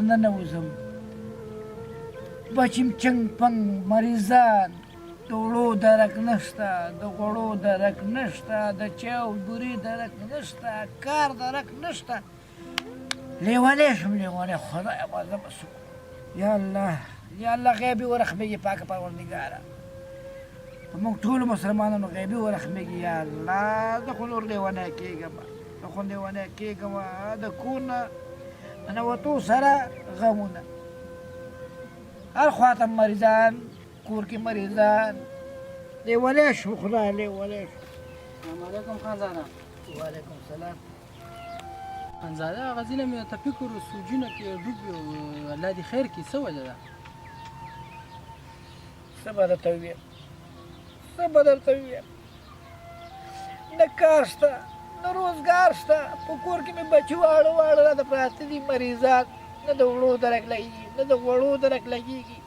ته ننوځم، بچیم چنګ پنګ مریضان، د اوړو درک نشته، د غوړو درک نشته، د چای او بورې درک نشته، کار درک نشته. لیونی شم لیونی، خدایه ما زه به څه وکړم؟ یا الله یا الله غیبي ورحمېږي پاکه پروردګاره، په موږ ټولو مسلمانانو غیبي ورحمېږي. یا الله زه خو نور لیونی کېږم، زه خو لیونی کېږم. د کور نه ننوتو سره غمونه، هر خوا ته مریضان، کور کې مریضان، لیونی شو خدای لیونی شو. السلام علیکم خانزاده. وعلیکم السلام. خانزاده هغه ځینه مې ته فکر و سوجونه کې ډوب یو، الله دې خیر کړي. څه وجه ده؟ څه به درته ووایم، څه به درته ووایم، نه کار شته نه روزګار شته. په کور کې مې بچي واړه واړه راته پراته دي مریضان، نه د وړو درک لګېږي نه د غوړو درک لګېږي.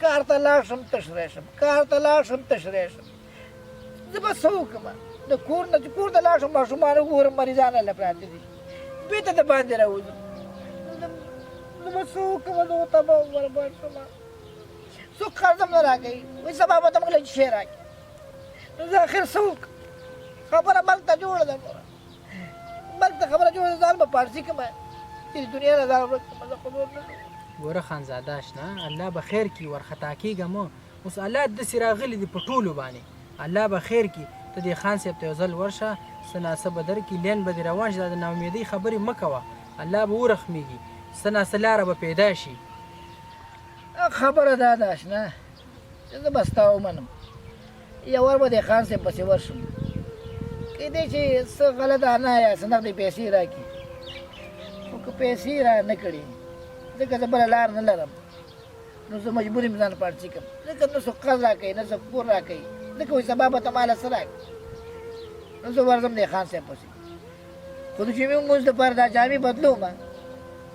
کار ته لاړ شم تش راشم، کار ته لاړ شم تش راشم. زه به څه وکړم؟ د کور نه چې کور ته لاړ شم ماشومان وګورم مریضان راله پراته دي، بېرته د باندې راوځم. زه به څه وکړم؟ زه خو تباه او برباد شوم. څوک قرض هم نه راکوي، وایي سبا به ته موږ له شی راکړې. نو زه اخر څه وکړم؟ خبره ملک ته جوړه ده، نوره ملک ته خبره جوړه ده. ځان به پاړسي کړم چې د دنیا نه ځان ورک کړم، زه خو نور نه. ګوره خانزاده اشنا، الله به خیر کړي، وارخطا کېږه مه. اوس حالات داسې راغلي دي په ټولو باندې، الله به خیر کړي. ته دې خان صاحب ته یو ځل ورشه، څه ناڅه به درکړي، لین به دې روان شي. دا د ناامیدۍ خبرې مه کوه، الله به ورحمېږي، څه ناڅه لاره به پیدا شي. خبره دا ده اشنا چې زه به ستا ومنم، یو وار به د خان صاحب پسې ورشم، کېدای شي څه غلطه انا یا څه نغدې پیسې راکړي. خو که پیسې را نه کړي، ځکه زه بله لار نه لرم، نو زه مجبور یم ځان پاړسي کړم، ځکه نه څوک قرض راکوي نه څوک پور راکوي، ځکه وایي سبا به ته ماله څه راکړې. نو زه ورځم د خان صاحب پسې، خو د جمعې لمونځ دپاره دا جامې بدلوم،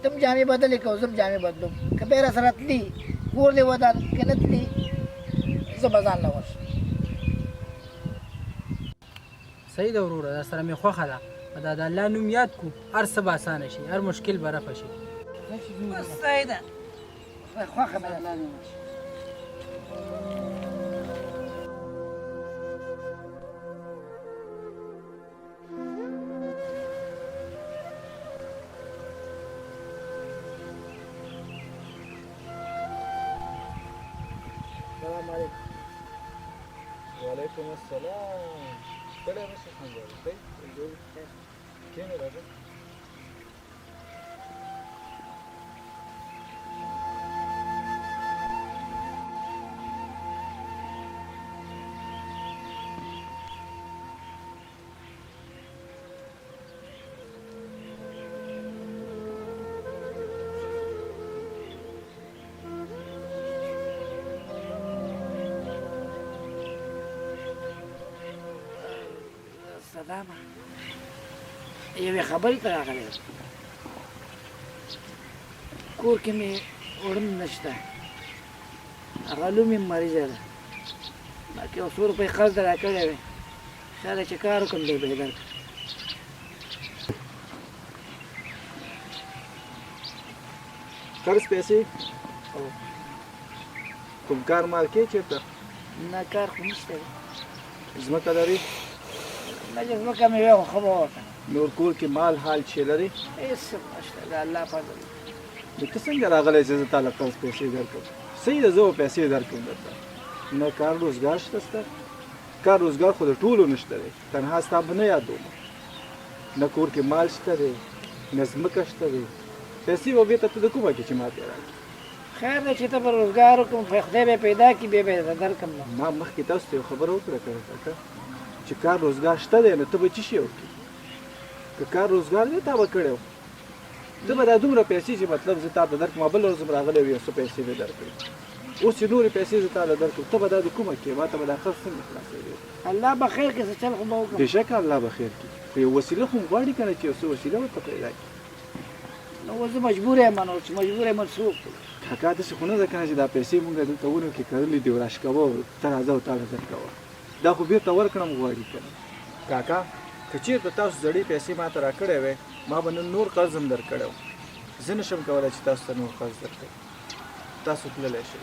ته هم جامې بدلې کړه او زه هم جامې بدلوم. که بیا راسره تلي کور دې ودان، که نه تلي زه به ځان له ورشم. صحیح ده وروره، دا سره مې خوښه ده. دا د الله نوم یاد کو، هر څه به اسانه شي، هر مشکل به رفع شي. بس صحیح ده، خوښه مې ده. السلام علیکم. وعلیکم السلام. ستړی مه شې خان زاده، کښېنه راځه. سلام. یوې خبرې ته راغلی یم. کور کې مې اوړه نشته، هغه لور مې مریضه ده، ما که یو څو روپۍ قرض راکړی وی، خیال چې کار وکړم بیا به یې درکړم. قرض پیسې کوم کار مال کې چېرته؟ نه کار خو نشته. ځمکه لري؟ نه چې ځمکه مې وی خو ښه به وه. نور کور کې مال حال چې لري؟ هېڅ هم نشته، د الله فضل. نو ته څنګه راغلی چې زه تا له قرض پیسې درکړم؟ صحیح ده، زه به پیسې درکړم درته. نه کار روزګار شته ستا؟ کار روزګار خو د ټولو نشته دی، تنها ستا به نه یادوم. نه کور کې مال شته دی، نه ځمکه شته دی، پیسې به بېرته ته د کومه کې چې ماته یې راکړې؟ خیر دی چې ته به روزګار وکړم، خدای به یې پیدا کړي، بیا به یې درته درکړم. نو ما مخکې تاسو ته یو خبره وکړه که نه کاکا، چې کار روزګار شته دی نو ته به څه شی وکړې؟ که کار روزګار دی تا به کړی و، ته به دا دومره پیسې چې مطلب زه تا ته درکړم، بله ورځ هم راغلی وي یو څه پیسې به درکړې، اوس چې نورې پیسې زه تا له درکړم ته به دا د کومه کې، ما ته به دا قرض څنګه خلاصوې؟ الله به خیر کړي، څه چل خو به وکړم. بېشکه الله به خیر کړي، خو یو وسیله خو هم غواړي که نه چې یو څه وسیله ورته پیدا کړي. نو اوس زه مجبور یم، نو چې مجبور یم څه وکړم؟ کاکا داسې خو نه ده که نه چې دا پیسې مونږ دلته ونو کې کرلي دي راشکوه او ته راځه او تا له درکوه، دا خو بېرته ورکړم غواړي که نه. کاکا که چېرته تاسو زړې پیسې ما ته راکړی وی، ما به نن نور قرض هم درکړی و. زه نشم کولای چې تاسو ته نور قرض درکړم. تاسو تللی شئ.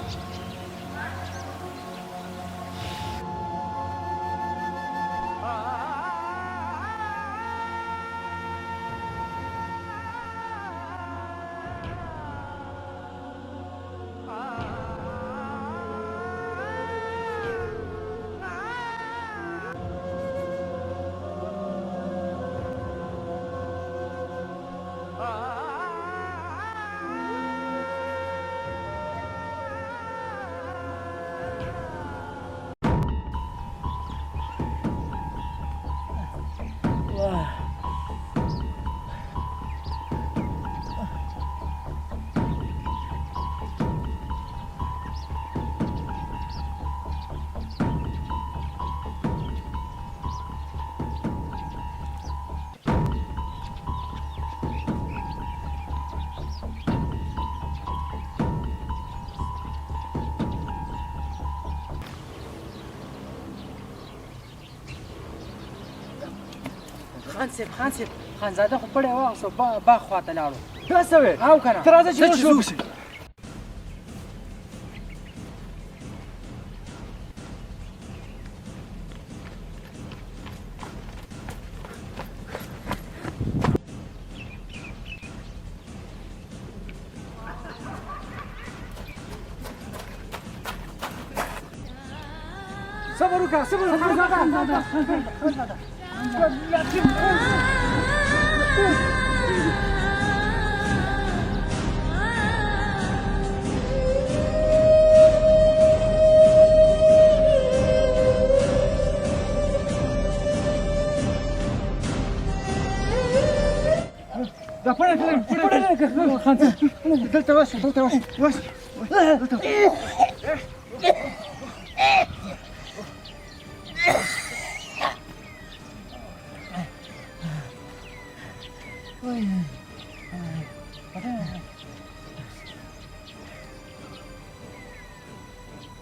خان صاحب، خان صاحب، خانزاده خو پړی واغوستو، باغ خواته لاړو. دا څه وې؟ او که نه؟ ته راځه چې ځه چې ځو. ځو. صبر وکړه، صبر وکړه. خانزاده، دا پړی پړی خان صاحب، دلته وشه، دلته وشه، وشه.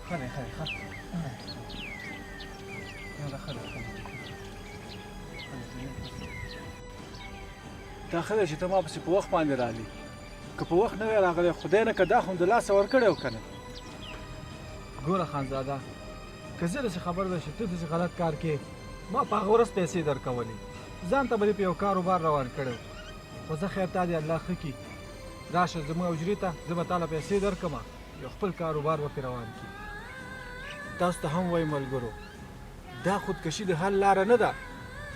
ښه دی، ښه دی، ښه. دا ښه دی، ښه دی. دا ښه دی چې ته ما پسې په وخت باندې راغلې. که په وخت نه وای راغلی، خدای نه که دا خو مې د لاسه ورکړی و که نه. ګوره خانزاده، که زه داسې خبر وای چې ته داسې غلط کار کې، ما په هغه ورځ پیسې درکولې، ځان ته به دې په یو کاروبار روان کړی و. خو زه خیر تا دې الله ښه کړي. راشه زموږ حجرې ته، زه به تا له پیسې درکړم، یو خپل کاروبار به پرې روان کړي. تاسو ته هم وایم ملګرو، دا خودکشي د حل لاره نه ده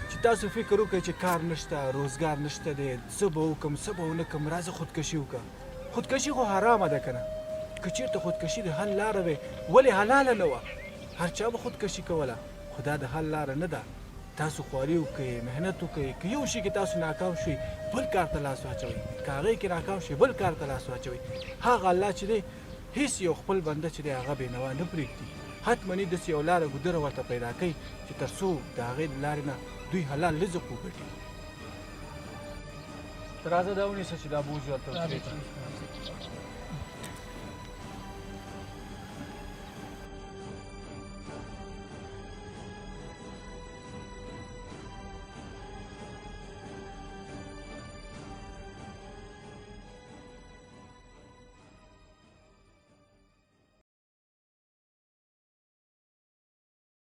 چې تاسو فکر وکړئ چې کار نشته، روزګار نشته دی، څه به وکړم، څه به ونه کړم، راځه خودکشي وکړه. خودکشي خو حرامه ده که نه؟ که چېرته خودکشي د حل لاره وی، ولې حلاله نه وه؟ هر چا به خودکشي کوله، خو دا د حل لاره نه ده. تاسو خواري وکړئ، محنت وکړئ، که یو شي کې تاسو ناکام شئ، بل کار ته لاس واچوئ، که هغې کې ناکام شئ، بل کار ته لاس واچوئ. هغه الله چې دی هیڅ یو خپل بنده چې دی هغه بېنوا نه پرېږدي. حتما یې داسې یو لاره ګودره ورته پیدا کوي چې تر څو د هغې د لارې نه دوی حلال رزق وګټي. ته راځه دا ونیسه چې دا بوځو هلته حجرې ته.